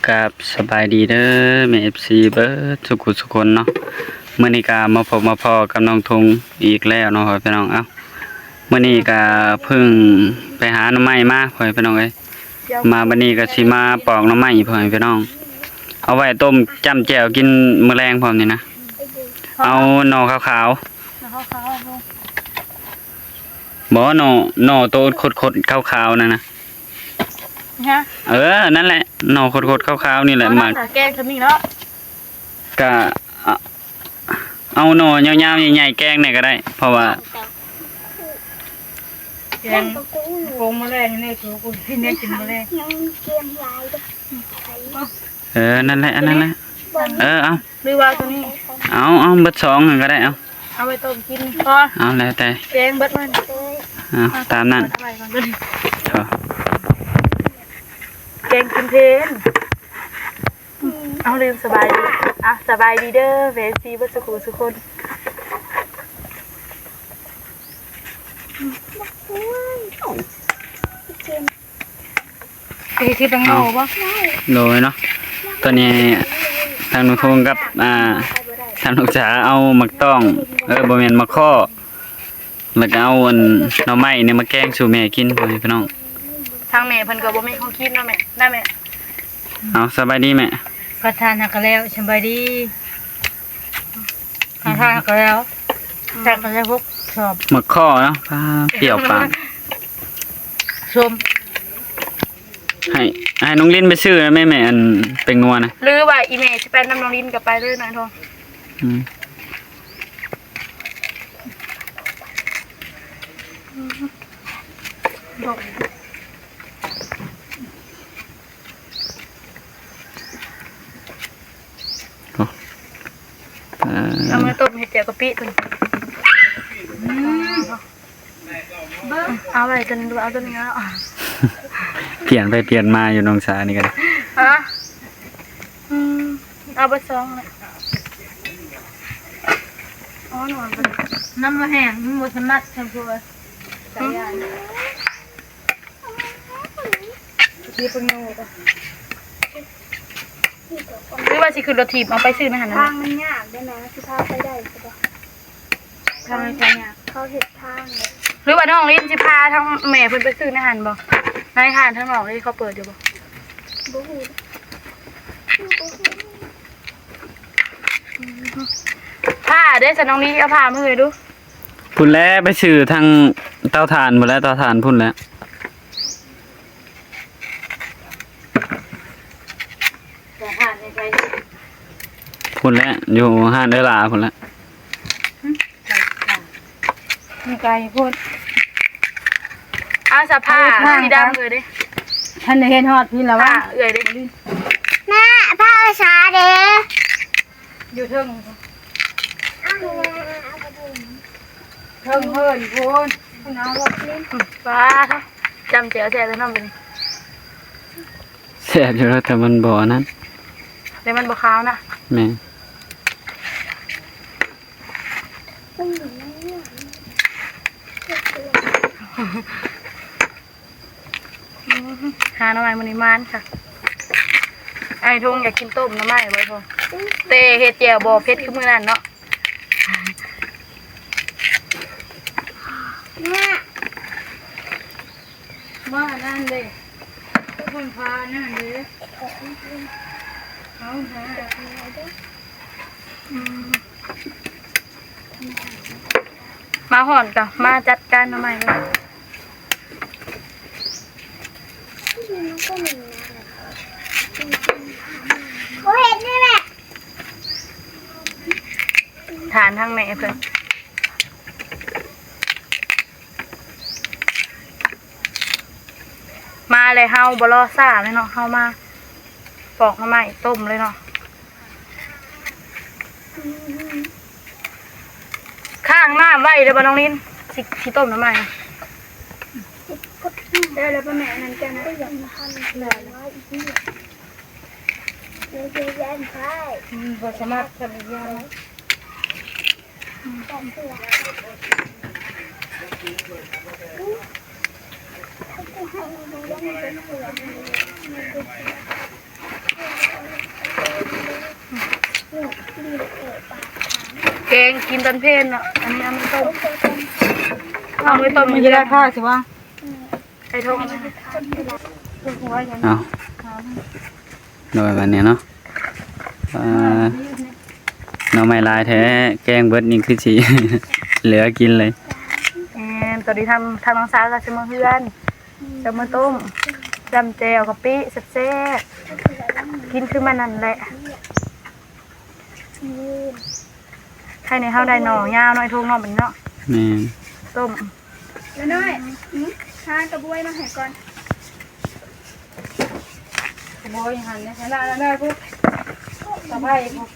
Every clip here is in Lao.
ກາບສະບາຍດີເດີແມ່ເອັຟຊີເບິດສຸກສຸກຄົນເນາະ. ມື້ນີ້ກະມາພົບມາພໍ້ກັບນ້ອງທຸງອີກແລ້ວເນາະພໍ່ແມ່ພີ່ນ້ອງ. ເອົ້າ ມື້ນີ້ກະເພິ່ງໄປຫາໜໍ່ໄມ້ມາພໍ່ແມ່ພີ່ນ້ອງເອີຍ. ມາບັດນີ້ກະຊິມາປອກໜໍ່ໄມ້ພໍ່ແມ່ພີ່ນ້ອງ ເອົາໄວ້ຕົ້ມຈ້ຳແຈ່ວກິນມື້ແລງພ້ອມນີ້ນະ. ເອົາໜໍ່ຂາວໆ ໜໍ່ຂາວໆ ບໍ່ ໜໍ່ ໜໍ່ໂຕຂົດໆຂາວໆນັ້ນນະ. ຮະ ເອີ ນັ້ນແຫຼະ ໜໍ່ຂົດໆຂາວໆນີ້ແຫຼະ. ມັກ ແກງຊຳນີ້ເນາະ ກະ ເອົາໜໍ່ຍາວໆໃຫຍ່ໆແກງແດ່ກະໄດ້ ເພາະວ່າ ແກງໂກງມື້ແລງນີ້ ຄືກູຊິແນກກິນມື້ແລງ. ເອີ ນັ້ນແຫຼະ ອັນນັ້ນແຫຼະ ເອີ ເອົາ ຫຼືວ່າຕົວນີ້ ເອົາ ເອົາ ເບິດສອງຫັ້ນກະໄດ້ ເອົາ ເອົາໄວ້ຕົ້ມກິນພໍ ເອົາ ແລ້ວແຕ່ ແກງເບິດມັນ ເອົາ ຕາມນັ້ນ ເອົາໄວ້ກ່ອນເດີ ແກງກິນເພນ. ເອົາ ລືມສະບາຍດີ ອ່ະ ສະບາຍດີເດີແມ່ເອັຟຊີເບິດສຸກສຸກຄົນ. ເຮັດແຕງໂມບໍ່? ໂດຍເນາະ ຕອນນີ້ທາງນ້ອງທຸງກັບ ອ່າ ທາງນ້ອງສາເອົາໝາກຕ້ອງ ເອີ ບໍ່ແມ່ນ ໝາກຄໍ້ ແລ້ວກະເອົາອັນໜໍ່ໄມ້ນີ້ມາແກງສູ່ແມ່ກິນ ພໍ່ແມ່ພີ່ນ້ອງ. ທາງແມ່ເພິ່ນກະບໍ່ມີຂອງກິນເນາະແມ່ ໄດ້ແມ່. ເອົາ ສະບາຍດີແມ່ ປະທານຫາກະແລ້ວ ສະບາຍດີ ປະທານຫາກະແລ້ວ ແຕ່ກະໄດ້ຫົກສອບ ໝາກຄໍ້ເນາະ ປາ ປ່ຽວປາກ ສົ້ມ. ໃຫ້ ໃຫ້ນ້ອງລິນໄປຊື້ນະແມ່ ແມ່ ອັນແປ້ງນົວນະ ຫຼືວ່າອີ່ແມ່ຊິໄປນຳນ້ອງລິນກະໄປເລີຍນາງທອງ. ອືມ ເອົາມາຕົ້ມເຮັດແຈ່ວກະປິຕົວນີ້. ອືມ ເບິ່ງ ເອົາໄວ້ຕົວນີ້ ເອົາຕົວນີ້ເນາະ. ປ່ຽນໄປປ່ຽນມາຢູ່ນ້ອງສານີ້ກະໄດ້. ຮະ ອືມ ເອົາເບິດສອງແຫຼະ. ອໍ ນ້ຳບໍ່ແຫ້ງ ມັນບໍ່ສາມາດທຳຕົວ ຫຼືວ່າຊິຂຶ້ນລົດຖີບເອົາໄປຊື້ໃນຫັ້ນນະ. ທາງມັນຍາກເດ້ນະ ຊິພາໄປໄດ້ຊິບໍ່? ທາງມັນຍາກ ເຂົາເຮັດທາງເດ້. ຫຼືວ່ານ້ອງລິນຊິພາທາງແມ່ເພິ່ນໄປຊື້ໃນຫັ້ນບໍ່? ໃນຮ້ານທາງນອກນີ້ເຂົາເປີດຢູ່ບໍ່? ບໍ່ຮູ້ ບໍ່ຮູ້. ຜ້າເດ້ ສະນ້ອງລີ ເອົາຜ້າມາໃຫ້ດູ. ພຸ້ນແຫຼະ ໄປຊື້ທາງເຕົາຖ່ານພຸ້ນແຫຼະ ເຕົາຖ່ານພຸ້ນແຫຼະ ເຕົາຖ່ານໃນໃສ? ພຸ້ນແຫຼະ ຢູ່ຮ້ານເອື້ອຍຫຼ້າພຸ້ນແຫຼະ. ມັນໄກໂພດ. ເອົາສະຜ້າສີດຳເອື້ອຍເດ້. ທັນໄດ້ເຫັນຮອດພີ້ລະວະ ຜ້າເອື້ອຍເດ້. ແມ່ ຜ້າສາເດ້ ຢູ່ເທິງ ເທິງເຮືອນພຸ້ນ. ພຸ້ນເອົາລົດນີ້ ປາ ຈ້ຳແຈ່ວແຊບແທ້ເນາະບັດນີ້. ແຊບຢູ່ແລ້ວ ແຕ່ມັນບໍ່ອັນນັ້ນ ແຕ່ມັນບໍ່ຄາວນະ. ແມ່ນ. ຫາໜໍ່ໄມ້ມື້ນີ້ໝານຄັກ. ອ້າຍທົງຢາກກິນຕົ້ມໜໍ່ໄມ້ບໍ່ ແຕ່ເຮັດແຈ່ວບໍ່ເຜັດຄືມື້ນັ້ນເນາະ. ແມ່ ວ່າອັນນັ້ນເດ້ ຄົນພາອັນນັ້ນເດ້ ເອົາຫາ ອືມ ມາຮອດກະມາຈັດການໜໍ່ໄມ້ເລີຍ. ບໍ່ເຫັນນີ້ແຫຼະ ຖານທາງແມ່ເພິ່ນ. ມາແລ້ວເຮົາບໍ່ລໍຊ້າເລີຍເນາະ ເຮົາມາປອກໜໍ່ໄມ້ຕົ້ມເລີຍເນາະ. ຄ້າງນ້ຳໄວ້ເດີບໍ່ນ້ອງລິນ ຊິ ຊິຕົ້ມໜໍ່ໄມ້. ໄດ້ແລ້ວບໍ່ແມ່ ອັນນັ້ນແກ່ນະ ບໍ່ສາມາດທຳອີກຢ່າງ. ອ ແກງກິນຕອນເພນເນາະ. ອັນນີ້ເອົາມາຕົ້ມ ເອົາມາຕົ້ມ ມັນຈະໄດ້ຄ່າຊິວະ. ໄກ່ທອງ ເອົາ ໂດຍ ບາດນີ້ເນາະ. ອ່າ ໜໍ່ໄມ້ຫຼາຍແທ້ ແກງເບິດນີ້ຄືຊິເຫຼືອກິນເລີຍ. ແມ່ນ ຕອນນີ້ທາງ ທາງນ້ອງສາວກໍຊິມາເຮືອນ ຈະມາຕົ້ມ ຈ້ຳແຈ່ວກະປິແຊບໆ ກິນຄືມັນນັ້ນແຫຼະ. ໃຄແນ່ເຮົາໄດ້ໜໍ່ຍາວໜໍ່ທົ່ງເນາະ ບັດນີ້ເນາະ. ແມ່ນ ຕົ້ມ ນ້ອຍໆ ຫາກະບວຍມາໃຫ້ກ່ອນ. ກະບວຍຫັ້ນ ໃນຖານະນັ້ນໄດ້ພຸ້ນ ສະໄພພຸ້ນ.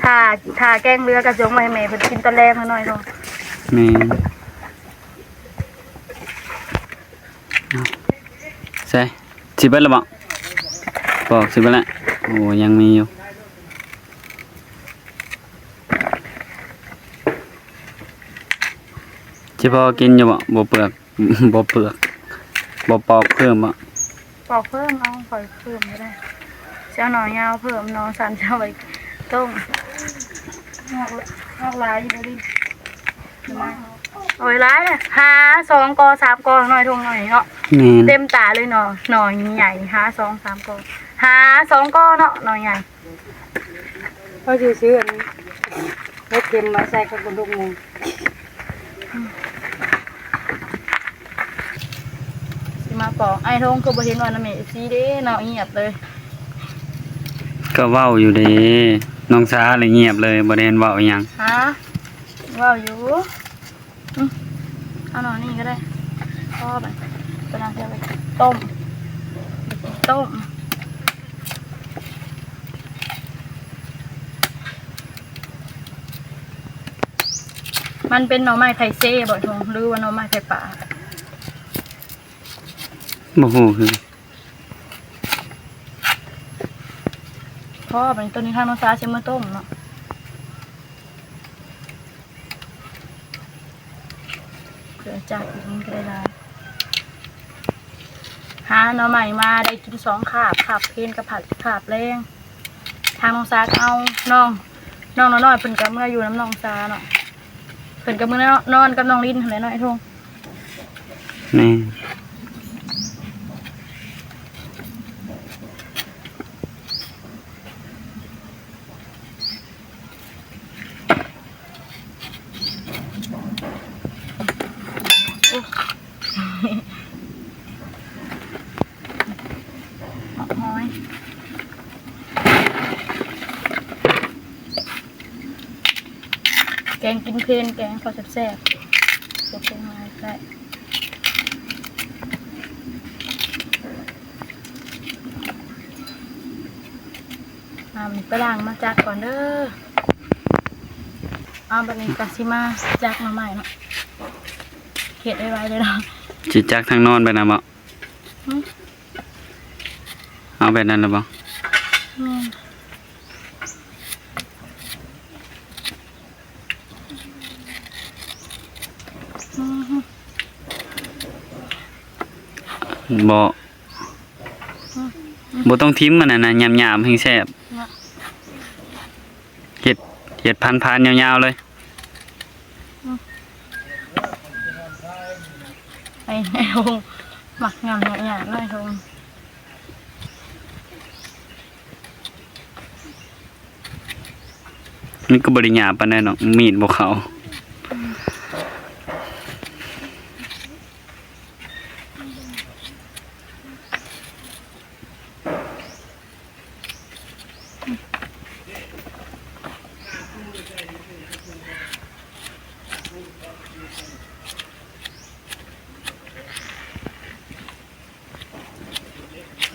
ຖ້າ ຖ້າແກງເຫຼືອກໍຈົ່ງໄວ້ໃຫ້ແມ່ເພິ່ນກິນຕອນແລງໜ້ອຍໆເນາະ. ແມ່ນ. ໃສ່ ຊິເບິດແລ້ວບໍ່? ປອກຊິເບິດແລ້ວ. ໂອ້ ຍັງມີຢູ່. ຊິພໍກິນຢູ່ບໍ່? ບໍ່ເປືອກ ບໍ່ເປືອກ ບໍ່ປອກເພີ່ມບໍ່? ປອກເພີ່ມ ເອົາ ຂ້ອຍເພີ່ມກໍໄດ້. ຊິເອົາໜໍ່ຍາວເພີ່ມ ໜໍ່ສັ້ນຊິເອົາໄວ້ຕົ້ມ. ງອກ ງອກຫຼາຍຢູ່ບໍ່ດິ? ໂອ້ຍ ຫຼາຍເລີຍ ຫາສອງກໍສາມກໍ ໜ້ອຍທົ່ງໜ້ອຍເນາະ. ແມ່ນ ເຕັມຕາເລີຍເນາະ ໜໍ່ໃຫຍ່ ຫາສອງສາມກໍ ຫາສອງກໍເນາະ ໜໍ່ໃຫຍ່. ເຮົາຊິຊື້ອັນເຫັດເຂັມມາໃສ່ກັບກະດູກໝູ. ຊິມາປອກ ອ້າຍທົງຄືບໍ່ເຫັນວ່ານຳແມ່ ເອັຟຊີ ເດ້ເນາະ ງຽບເລີຍ. ກໍເວົ້າຢູ່ເດ້ ນ້ອງສາເລີຍງຽບເລີຍ ບໍ່ໄດ້ເຫັນເວົ້າອີ່ຫຍັງ. ຮະ ເວົ້າຢູ່. ອືມ ເອົາໜໍ່ນີ້ກໍໄດ້ ພໍບາດ ຕົວນັ້ນເອົາໄປຕົ້ມ ຕົ້ມ. ມັນເປັນໜໍ່ໄມ້ໄຂ່ເຊບໍ່ ທົງ ຫຼືວ່າໜໍ່ໄມ້ໄຂ່ປາ? ບໍ່ຮູ້ຄື ພໍບາດ ຕົວນີ້ທາງນ້ອງສາຊິມາຕົ້ມເນາະ. ເພື່ອຈັກອີກມັນກໍໄດ້ຫຼາຍ. ຫາໜໍ່ໄມ້ມາໄດ້ກິນສອງຄາບ ຄາບເພນກັບຄາບແລງ. ທາງນ້ອງສາກໍເອົານ້ອງ ນ້ອງນ້ອຍໆ ເພິ່ນກໍເມືອຢູ່ນຳນ້ອງສາເນາະ. ເພິ່ນກໍເມືອນອນກັບນ້ອງລິນຫັ້ນແຫຼະເນາະ ໄອ້ທົງ. ແມ່ນ. ໂອ້ ໝາກຫອຍ ແກງກິນເພນ ແກງພໍແຊບໆ ເຮັດເພນມາໃກ້. ອ່າ ໄປລ້າງມາຈັກກ່ອນເດີ. ເອົາ ບັດນີ້ກໍຊິມາຈັກໜໍ່ໄມ້ເນາະ ເຮັດໄວໆເດີເນາະ. ຊິຈັກທາງນອນໄປນຳບໍ່? ຫຶ? ເອົາແບບນັ້ນລະບໍ່? ແມ່ນ. ອືຮຶ ບໍ່ ບໍ່ຕ້ອງຖິ້ມ ອັນນັ້ນນະ ຫຍາບໆ ແຮງແຊບ. ເນາະ ເຮັດ ເຮັດພັນໆ ຍາວໆ ເລີຍ. ອືມ ໄອ້ ໄອ້ໂຮງ ມັກຫຍາບຍາກໆ ເນາະ ໄອ້ໂຮງ. ມັນກໍບໍ່ໄດ້ຫຍາບປານໃດດອກ ມີດບໍ່ເຂົ້າ.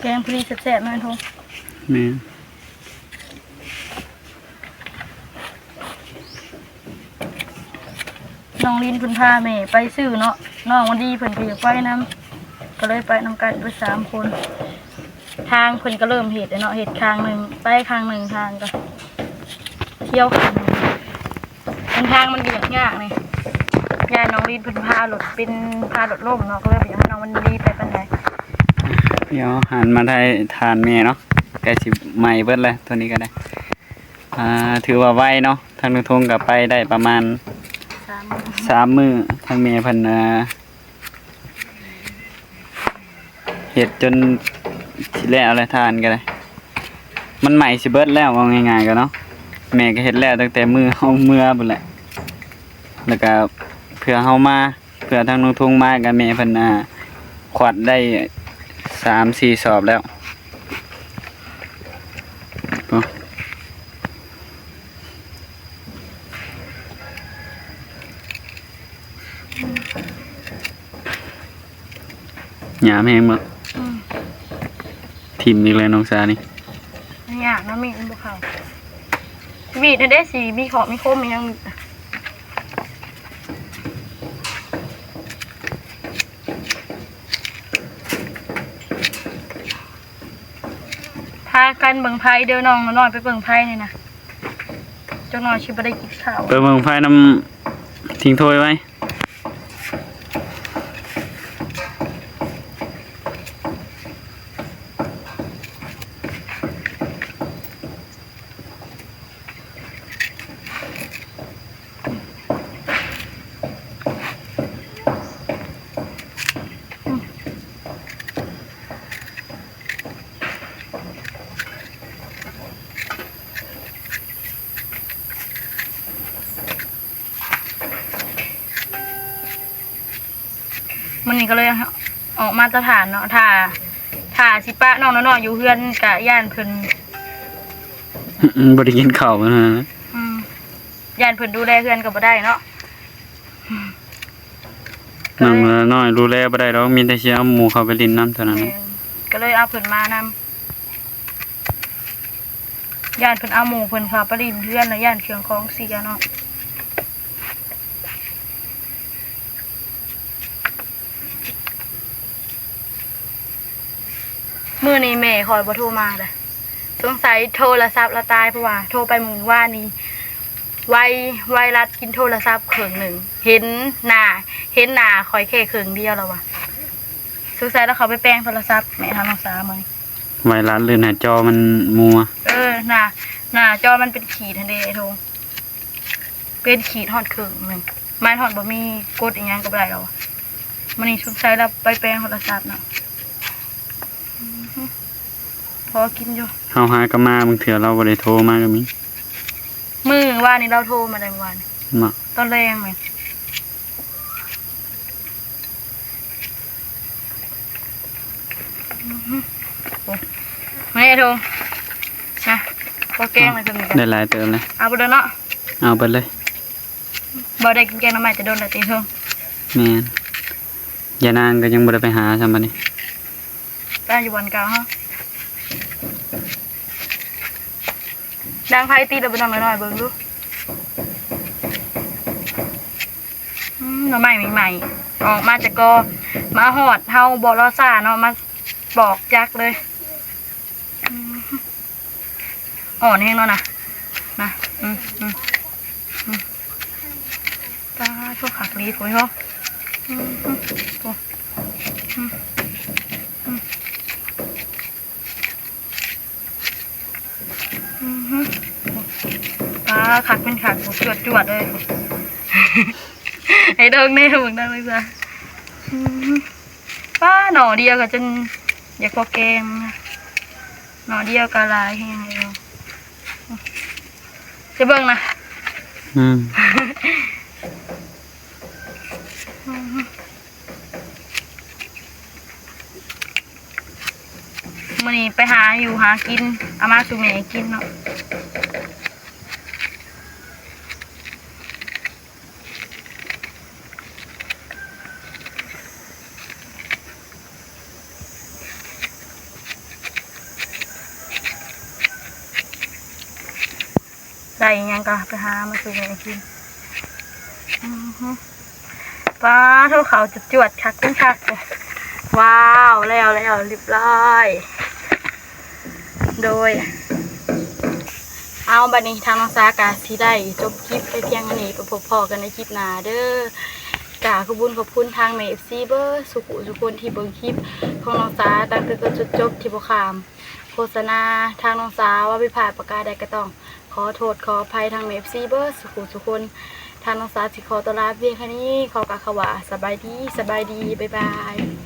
ແກງພໍດີແຊບໆ ເນາະ ໄອ້ໂຮງ. ແມ່ນ. ນ້ອງລິນເພິ່ນພາແມ່ໄປຊື້ເນາະ ນ້ອງວັນດີເພິ່ນກໍຢາກໄປນຳ ກໍເລີຍໄປນຳກັນເບິດສາມຄົນ. ທາງເພິ່ນກໍເລີ່ມເຮັດແລ້ວເນາະ ເຮັດຂ້າງໜຶ່ງ ໄປຂ້າງໜຶ່ງ ທາງກໍທ່ຽວຂ້າງໜຶ່ງ. ເສັ້ນທາງມັນກໍຍາກໆນີ້ ຢ້ານນ້ອງລິນເພິ່ນພາລົດ ເປັນ ພາລົດລົ້ມເນາະ ກໍເລີຍບໍ່ຢາກໃຫ້ນ້ອງມັນດີໄປປານໃດ. ດຽວຫັນມາຖ່າຍຖ່ານແມ່ເນາະ ໃກ້ຊິໄໝ້ເບິດແລ້ວ ໂຕນີ້ກໍໄດ້. ອ່າ ຖືວ່າໄວເນາະ ທາງລຸງທົງກໍໄປໄດ້ປະມານສາມມື້ ສາມມື້ ທາງແມ່ເພິ່ນ ອ່າ ເຮັດຈົນຊິແລ້ວແຫຼະ ຖ່ານກໍໄດ້ ມັນໄໝ້ຊິເບິດແລ້ວ ເວົ້າງ່າຍໆກໍເນາະ. ແມ່ກໍເຮັດແລ້ວຕັ້ງແຕ່ມື້ເຮົາເມືອພຸ້ນແຫຼະ ແລ້ວກໍເພື່ອເຮົາມາ ເພື່ອທາງລຸງທຸງມາກໍແມ່ເພິ່ນ ອ່າ ຄວັດໄດ້ສາມສີ່ສອບແລ້ວ. ຫຍາມແຮງບໍ່? ອືມ ຖິ້ມອີກແລ້ວນ້ອງສານີ້ ມັນຍາກເນາະ ມີດມັນບໍ່ເຂົ້າ. ມີດເດ້ຊິມີເຄາະມີຄົມອີ່ຫຍັງ. ພາກັນເບິ່ງໄພເດີ ນ້ອງນ້ອຍໄປເບິ່ງໄພນີ້ນະ ຈັກໜ່ອຍຊິບໍ່ໄດ້ກິນເຂົ້າ. ໄປເບິ່ງໄພນຳ ຖິ້ງຖ້ວຍໄວ້. ມື້ນີ້ກໍເລີຍອອກມາແຕ່ຖານເນາະ ຖ້າ ຖ້າຊິປະນ້ອງນ້ອຍໆຢູ່ເຮືອນກະຢ້ານເພິ່ນ ບໍ່ໄດ້ກິນເຂົ້ານະ. ອືມ ຢ້ານເພິ່ນດູແລເຮືອນກໍບໍ່ໄດ້ເນາະ ນ້ອງນ້ອຍດູແລບໍ່ໄດ້ດອກ ມີແຕ່ຊິເອົາໝູ່ເຂົ້າໄປຫຼິ້ນນຳເທົ່ານັ້ນ. ແມ່ນ ກໍເລີຍເອົາເພິ່ນມານຳ ຢ້ານເພິ່ນເອົາໝູ່ເພິ່ນເຂົ້າໄປຫຼິ້ນເຮືອນ ແລ້ວຢ້ານເຄື່ອງຂອງເສຍເນາະ. ມື້ນີ້ແມ່ຂ້ອຍບໍ່ໂທມາເດ້ ສົງໄສໂທລະສັບລະຕາຍ ເພາະວ່າໂທໄປມື້ວານນີ້ ໄວ ໄວຣັສກິນໂທລະສັບເຄິ່ງໜຶ່ງ ເຫັນໜ້າ ເຫັນໜ້າຂ້ອຍແຄ່ເຄິ່ງດຽວແລ້ວວ່າ ສົງໄສລາວເຂົ້າໄປແປງໂທລະສັບ ແມ່ຖາມນ້ອງສາເບິ່ງ. ໄວຣັສ ຫຼື ໜ້າຈໍມັນມົວ? ເອີ ໜ້າ ໜ້າຈໍມັນເປັນຂີດຫັ້ນເດ້ ໂທ ເປັນຂີດຮອດເຄິ່ງໜຶ່ງ ມັນຮອດບໍ່ມີກົດອີ່ຫຍັງກໍບໍ່ໄດ້ແລ້ວ. ມື້ນີ້ສົງໄສລາວໄປແປງໂທລະສັບເນາະ ພໍກິນຢູ່. ເຮົາຫາກໍມາ ບາງເທື່ອລາວບໍ່ໄດ້ໂທມາກໍມີ. ມື້ວານນີ້ລາວໂທມາໄດ້ ມື້ວານນີ້ ເນາະ ຕອນແລງແມ່ນ. ອືຮຶ ໂອ້ ມາເດ້ໂທ ນະ ພໍແກງແລ້ວ ໄດ້ຫຼາຍເຕີບແລ້ວ ເອົາເບິດເລີຍເນາະ ເອົາເບິດເລີຍ. ບໍ່ໄດ້ກິນແກງໜໍ່ໄມ້ແຕ່ດົນແລ້ວຕິໂທ. ແມ່ນ ຍານາງກໍຍັງບໍ່ໄດ້ໄປຫາຊ້ຳບັດນີ້ ໄປຢູ່ບ່ອນເກົ່າເຮົາ. ດັງໄຟຕິດແລ້ວບໍ່ ນ້ອງນ້ອຍໆ ເບິ່ງດູ. ອືມ ໜໍ່ໄມ້ໃໝ່ໆ ອອກມາຈາກກໍ ມາຮອດເຮົາບໍ່ລໍຊ້າເນາະ ມາປອກຈັກເລີຍ. ອືມ ອ່ອນແຮງເນາະນະ ນະ ອືມ ອືມ ອືມ ປາໂທ ຄັກອີ່ຫຼີພຸ້ນເນາະ. ອືມ ໂອ້ ອືມ ອືມ ອືມ ປາ ຄັກເປັນຄັກ ໂອ້ ຈວດໆ ເລີຍ ໃຫ້ເບິ່ງແດ່ ເບິ່ງນຳເລີຍຈ້າ. ອືມ ປາ ໜໍ່ດຽວກໍຈົນຢາກພໍແກງນະ ໜໍ່ດຽວກໍຫຼາຍແຮງເລີຍ ຈະເບິ່ງນະ. ອືມ ອືມ ມື້ນີ້ໄປຫາຢູ່ຫາກິນ ເອົາມາສູ່ແມ່ກິນເນາະ. ໄດ້ຫຍັງກໍໄປຫາມາສູ່ແມ່ກິນ. ອືຮຶ ປາໂທ ເຂົ້າຈວດໆ ຄັກເປັນຄັກ. ວ້າວ ແລ້ວ ແລ້ວ ຮຽບຮ້ອຍ. ໂດຍ ເອົາ ບັດນີ້ທາງນ້ອງສາກະຊິໄດ້ຈົບຄລິບໄປພຽງເທົ່ານີ້ ໄປພົບພໍ້ກັນໃນຄລິບໜ້າເດີ. ກະຂອບບຸນຂອບຄຸນທາງແມ່ເອັຟຊີເບິດສູ່ຜູ້ສູ່ຄົນທີ່ເບິ່ງຄລິບຂອງນ້ອງສາຕັ້ງແຕ່ຕົ້ນຈົນຈົບ ທີ່ບໍ່ຂ້າມໂຄສະນາ. ທາງນ້ອງສາເວົ້າຜິດພາດປະການໃດກະຕ້ອງ ຂໍໂທດຂໍອະໄພທາງແມ່ເອັຟຊີເບິດສູ່ຜູ້ສູ່ຄົນ. ທາງນ້ອງສາຊິຂໍຕົວລາພຽງເທົ່ານີ້ ຂໍກ່າວຄຳວ່າ ສະບາຍດີ ສະບາຍດີ ບາຍບາຍ.